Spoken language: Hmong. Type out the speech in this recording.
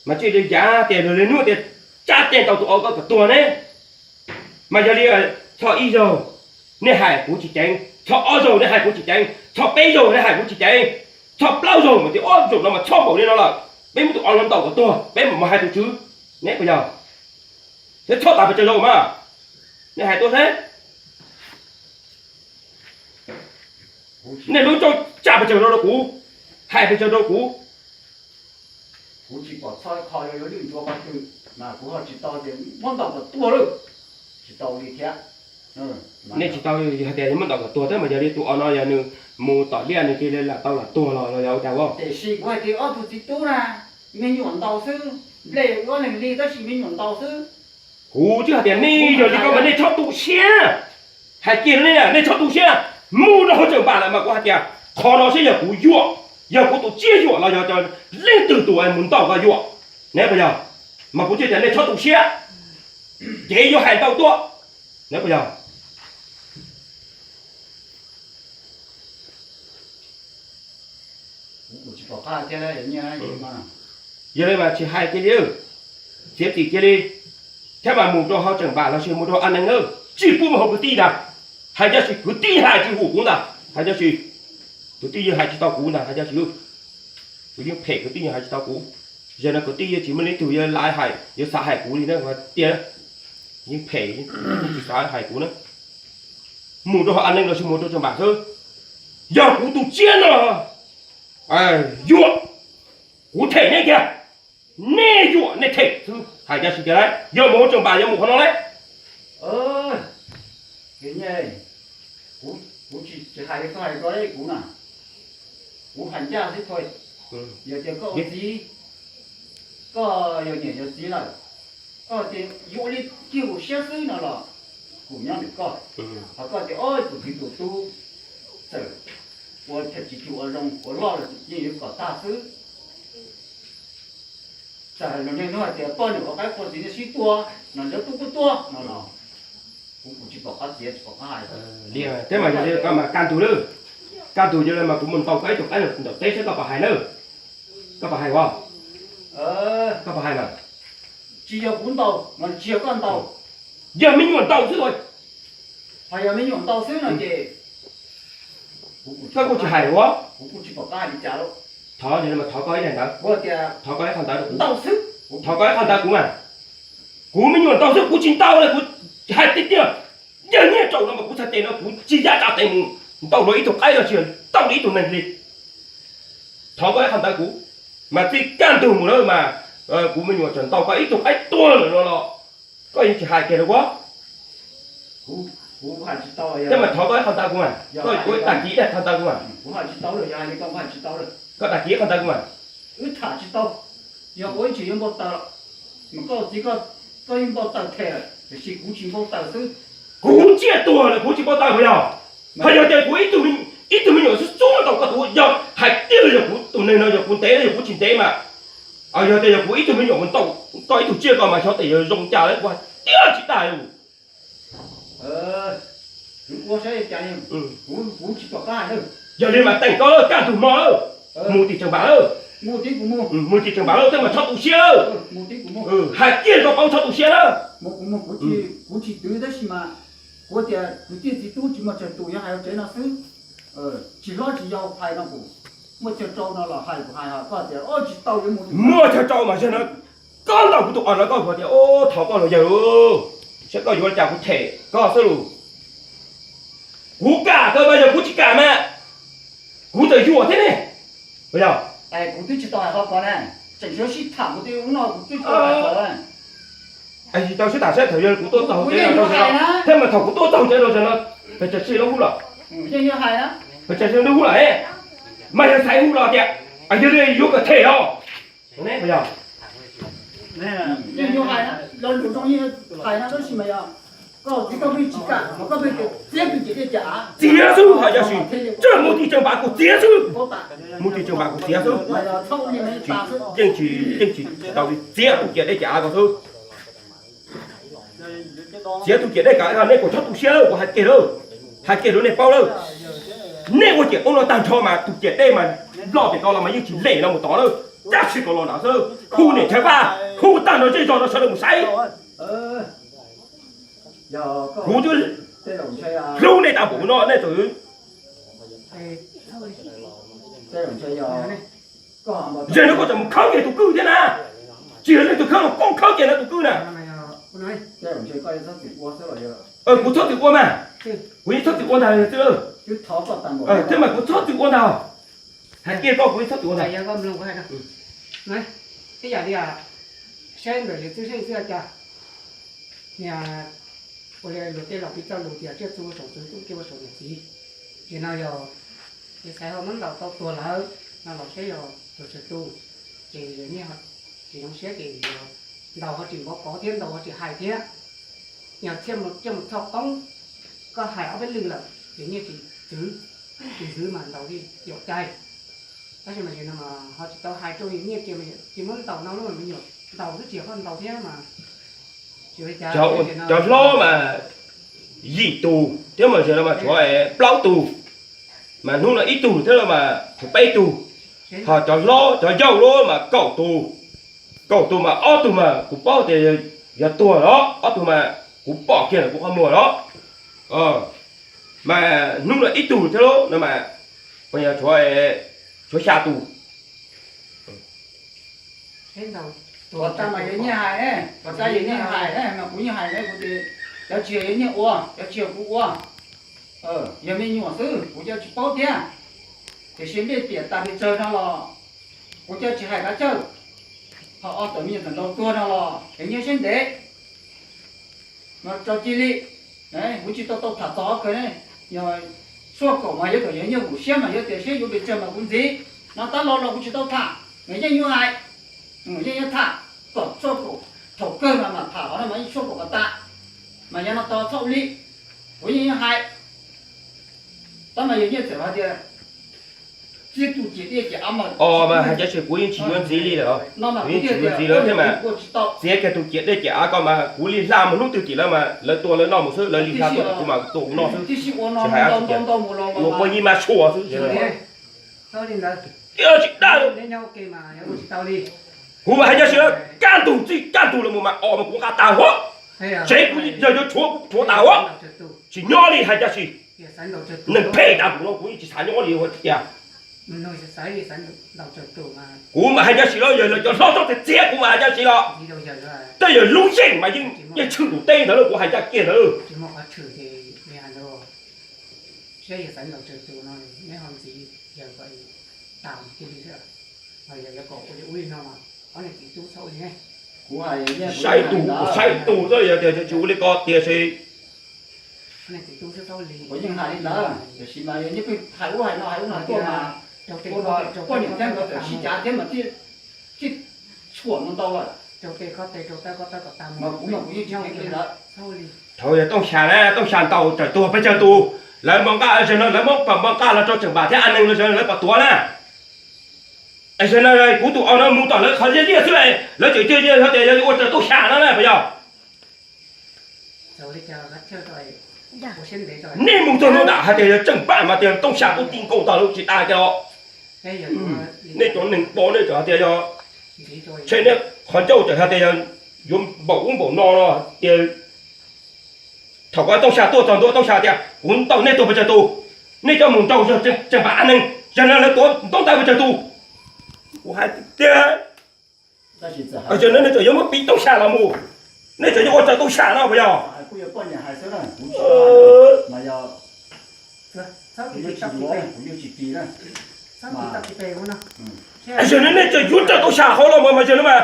Mas tsis li cas tias luag li hnub tias tsab ceg tau tus o koj kom tuag ne. Mas yog li txog ib zaug nej hais kuv tsis ceev, txog ob zaug nej hais kuv tsis ceev, txog peb zaug nej hais kuv tsis ceev, txog plaub zaug mas tias ob zaug no mas txhob npaum li no lawm, peb muab tus o no ntaus kom tuag peb mam mus hais tus tswv, ne puas yog? Thiab txhob tas pes tsawg zaug mas nej hais tuaj seb. Nej lub rooj tsam pes tsawg zaug rau kuv, hais pes tsawg rau kuv. Kuv tsis pom txog qhov yuav lwj ntsuav qhov twg, mas kuv ho tsis tau tias muab ntaus kom tuag lawm, tsis tau li thiab. Nej tsis tau hais tias muab ntaus kom tuag thiab mas yog li tus o no yog nws mus tom liaj nws cia li lam tau lam tuag los los yog ua cas os? Tiam sis kuv hais tias ob tug txiv tub na, me nyuam ntaus xwb, nplej ua ob leeg li tab sis me nyuam ntaus xwb. Kuv twb hais tias nej yog li ko mas nej txhob tu siab. Hais kiag li nej txhob tu siab, mus rau hauv tsawm npam lawm mas kuv hais tias qhov no saib yog kuv yuam, yog kuv tus tsiaj yuam los yog leej twg tus mus ntaus koj yuam, ne puas yog? Mas kuv thiaj tias nej txhob tu siab, ces yuav hais ntau tuaj, ne puas yog? Yog li mas tsis hais cia li, txiav txim cia li, thiab mas mus rau hauv tsawm npam los sis mus rau a neeg na, tsis pub mus hauv kwv tij ntag. Hais ncaj sim kwv tij hais tsis hum kuv ntag, hais ncaj sim kwv tij yeej hais tsis tau kuv ntag, hais ncaj sim kuv yeej phem kwv tij yeej hais tsis tau kuv. Zaum no kwv tij yeej tsis muaj leej twg yuav laiv hais yuav xav hais kuv li na, tias yeej phem tsis xav hais kuv na. Mus rau hauv a neeg los sis mus rau tsawm npam xwb, yog kuv tus tsiaj no yuam, kuv them nej kiag, nej yuam nej them xwb, hais ncaj sim tias yog mus hauv tsawm npam yog mus qhov no lauj. Kuv tsis hais li koj hais ko kuv na, kuv hais ncaj xwb ko. Yog tias koj ua txiv, koj yog niam yog txiv lawm, koj tias yuav ua li kiag kuv siab xwb no los kuv nyob ntawm koj. Ho koj tias tus txiv tus tub txawm ua tsis tshua ua zoo ua loj los yeej yuav kom tag xwb. Txawm hais lus niaj hnub hais tias poj niam ua qaib qua txiv nej sib tua, no cov tub kuj tuaj no los kuv tsis pom qab txiav tsis pom qab hais. Thiab mas yog li koj mas kaj ntug lawm, kaj ntug yog li mas kuv mus ntaus koj ib tug qaib ntawm teb saib koj puas hais na. Koj puas hais os? Koj puas hais na? Tsis yog kuv ntaus, tsis yog koj ntaus, yog me nyuam ntaus xwb. Ho yog me nyuam ntaus xwb no ces koj kuj tsis hais ua, kuv kuj tsis pom qab hais li cas lauj. Thov, thov koj ib daim ntawv, thov koj ib qho ntawv rau kuv, ntaus xwb, thov koj ib qho ntawv kuv mas. Kuv me nyuam ntaus xwb kuv tsis ntaus li, kuv hais tiag tiag. Yawg nyiaj tsaus no mas kuv txhais tes no kuv tsis ya tsa tes mus ntaus luag ib tug qaib los sis ntaus luag ib tug neeg li. Thov koj ib qho ntawv kuv, mas txij kaj ntug mus lawm mas kuv me nyuam tseem ntaus koj ib tug qaib tuag lawm no los koj yeej tsis hais kiag rau kuv. Thiab mas thov koj ib qho ntawv kuv mas, koj ua ib tag kis ib qho ntawv kuv mas. Koj tag kis ib qho ntawv kuv mas. Wb tham tsis tau, yog ua ib tsam yuav npau taws, mas koj txiv koj yeej npau taws them lawm, tiam sis kuv tsis npau taws xwb. Kuv tsiaj tuag lawm kuv tsis npau taws puas yog? Ho yog tias kuv ib tug me nyuam xub xub ntaus koj tus, yog hais tiag los yog kuv tus neeg no yog kuv ntev los yog kuv tsis ntev mas. Yog tias yog kuv ib tug me nyuam mus ntaus koj ib tug tsiaj ko mas xyov tes yuav zoo cas lawm, kuv hais tiag tsis dag li. Yog li mas teem koj lawm, kaj ntug hmo lawm, mus tim tsawg npam lawm, mus tim tsawg npam lawm, tej mas txhob tu siab lawm. Hais kiag koj paub txhob tu siab na. Kuv tsis twv tab sis mas kuv tias kwv tij txiv tub tsis muaj tsawg tus, yog hais tsev no xwb, tsis hlob tsis yau hais no kuv muaj chaw rau no los hais kuv hais, koj tias tsis tau yuav mus, muaj chaw rau mas yog no koj ntaus kuv tus o no koj tias thov koj los yawg, saib koj yuav li cas kuv them koj xwb lus. Kuv kam kawg mas yog kuv tsis kam mas kuv txawm yuam thiab ne. Yog kuv twb tsis tau hais qhov ko na, tseem sib tham kuv twb no kuv twb tsis tau sib tham saib thaum yog kuv tuaj txog hauv tsev no, thiab mas thaum kuv tuaj txog hauv tsev no, pes tsawg sij lub hub los, pes tsawg sij lub hub los, mas yog xaiv hub los tias yog li yuav kom them os. Yog, yeej yuav hais na, lo lus zoo yeej hais na, tab sis mas yog koj txiv koj pheej tsis kam, mas koj pheej tias txiav tus ciam dej cas, txiav xwb, hais ncaj sim, tsuas mus tim tsawg npam kuv txiav xwb, mus tim tsawg npam kuv txiav xwb, yeej tsis, yeej tsis tau li, txiav tus ciam dej cas ko xwb. Txiav tus ciam dej kom nej kuj txhob tu siab lawm, kuv hais kiag lawm, hais kiag rau nej paub lawm. Nej ua ciam qoob no tag nrho mas tus ciam dej mas loj pem ko los mas yeej tsis lem no mus tod lawm. Tab sis kom los nram xwb, hu niam Nchaiv Paj, hu tag nrho zej zog no sawv daws mus saib. Kuv twb hlub nej tas npaum no nej txawm, yog no koj tseem mus khawb kiag tus kwj thiab na. Tsis yog leej twg khawb los koj khawb kiag no tus kwj na. Kuv txhob txwm ua mas, kuv yeej txhob txwm ua ntag xwb. Thiab mas kuv txhob txwm ua ntag. Hais kiag koj kuv yeej txhob txwm ua ntag. Ib yam li saib ntawm yus txwj xeej xwb cas, niag ua li luag tej laus piv txoj lus tias tsiaj txhu ua saum txwv tub kiag ua saum niam txiv. Ces no yog yus xaiv ho muab ntaus tau tuag lawm no los saib yog tuag tsawg tus, ces yus niaj tsis zoo siab ces yus ntaus ho tsis npov kov thiab ntaus ho tsis hais thiab. Yog thiaj mus coj mus txhoj qoob, koj hais ob peb lwm lawm ces niaj tsis txwv, tsis txwv mas ntaus li yaum cai. Tab sis mas yus no ho tsis tau hais rau yus niaj tias tsis muab ntaus no lub me nyuam ntaus twb tsis yog koj ntaus thiab mas. Cov hlob mas yim tus thiab mas yog no mas tshuav plaub tug, mas hnub no ib tug thiab mas tshuav peb tug. Ho cov hlob cov yau lawm mas kaum tus, kaum tus mas ob tug mas kuv paub tias yog tuag los ob tug mas kuv pom kiag lawm kuv qhov muag los. Mas hnub no ib tug thiab no mas tshuav, tshuav xya tus. Puas tas mas yog nyiaj hais, puas tas yog nyiaj hais mas kuv yeej hais kuv tias cov tsis yog yog nyiaj ua, cov tsis yog kuv ua. Yog me nyuam xwb kuv cov tsis paub thiab. Tiam sis nplej piam tas pes tsawg no los kuv cov tsis hais kav tsawj. Ho ob tawm me nyuam tawm ntaus tuag no los es nyiaj siab ntev. No tso cia li, kuv tsis tau tau tham txog kawg ne. Yog suab kaum mas yuav kom yog nyiaj hum siab mas yuav tias siab yuav pes tsawg mas kuv ntxiv. No tab los los kuv tsis tau tham, nws yeej yuav hais, yeej yuav tham kom suab kaum, thaum kawg mas mam tham qhov no mas yeej suab kaum kom tas. Mas yog no tos txhob ua li, kuv yeej yuav hais. Tab mas yog nyiaj txawm hais tias txij tus ciam dej ciam av mas, o mas hais cov tsis kuv yeej tsis yuav ntxiv li lawm, kuv yeej tsis yuav ntxiv lawm thiab mas txiav kiag tus ciam dej ciam av ko mas kuv li hla mus hnub twg tim lawv mas lawv tua lawv noj mus xwb, lawv li hla tuaj tim kuv mas tua kuv noj xwb. Tsis hais tias luag poj yig mas sua xwb. Tsis daj, kuv mas hais cov tsis lawm kaj ntug txij kaj ntug los mus mas o mas kuv nqa tas huab, tsev kuv yog yuav tshuav kuv tshuav tas huab. Tsis nyob li hais cov tsis, neeg phem tas kuv no kuv yeej tsis xav nyob li ua tiag. Kuv mas hais cov tsis los yog lawv cov hlob txhob txiav kuv mas hais cov tsis los. Tej yawg lub yeej mas yeej yeej tshwm tus teb ntawd lawm kuv hais caj kiag ntawd. Saib tus, saib tus xwb yog tias tsis ua li ko tiag ces. Kuv yeej hais li ntawd, tiam sis mas yog nyiaj pheej hais ub hais no hais ub no tuaj mas, ua no poj niam thiab nkawd txawm sib cav thiab mas thiaj tshuam no ntau lawm. Mas kuv mas kuv yeej tsis hais li ntawd. Thaum yog Tooj Xya na, Tooj Xya ntaus tawm tuag pes tsawg tus, lawv npau nqaj, zaum no lawv muab npau nqaj los rau Tseem Npam thiab A Neeg no, zaum no lawv puas tuav na? Es zaum no kuv tus au no mus tom lawv qhov liaj liaj xwb, lawv tseem cia li hais tias yog ua raws Tooj Xya no na puas yog? Nej mus txog ntua nram hais tias yog Tseem Npam mas tias Tooj Xya kuj ti nkaus tag lawm tsis tas kiag os. Nej cov neeg pom nej tseem hais tias yog, tshem nej qhov ncauj tseem hais tias yog yuav npaum ub npaum no no tias thaum ko Tooj Xya tuaj txog ntua Tooj Xya tias kuv ntaus nej tuag pes tsawg tus, nej cov mus nraus yog Tseem Npam A Neeg, zaum no lawv tuav ntaub ntawv pes tsawg tus. Kuv hais tiag, zaum no nej tseem yuav muab piv Tooj Xya los mus, nej tseem yuav ua raws Tooj Xya no puas yog? Zaum no nej tseem yuav raws Tooj Xya hauv los mus mas zaum no mas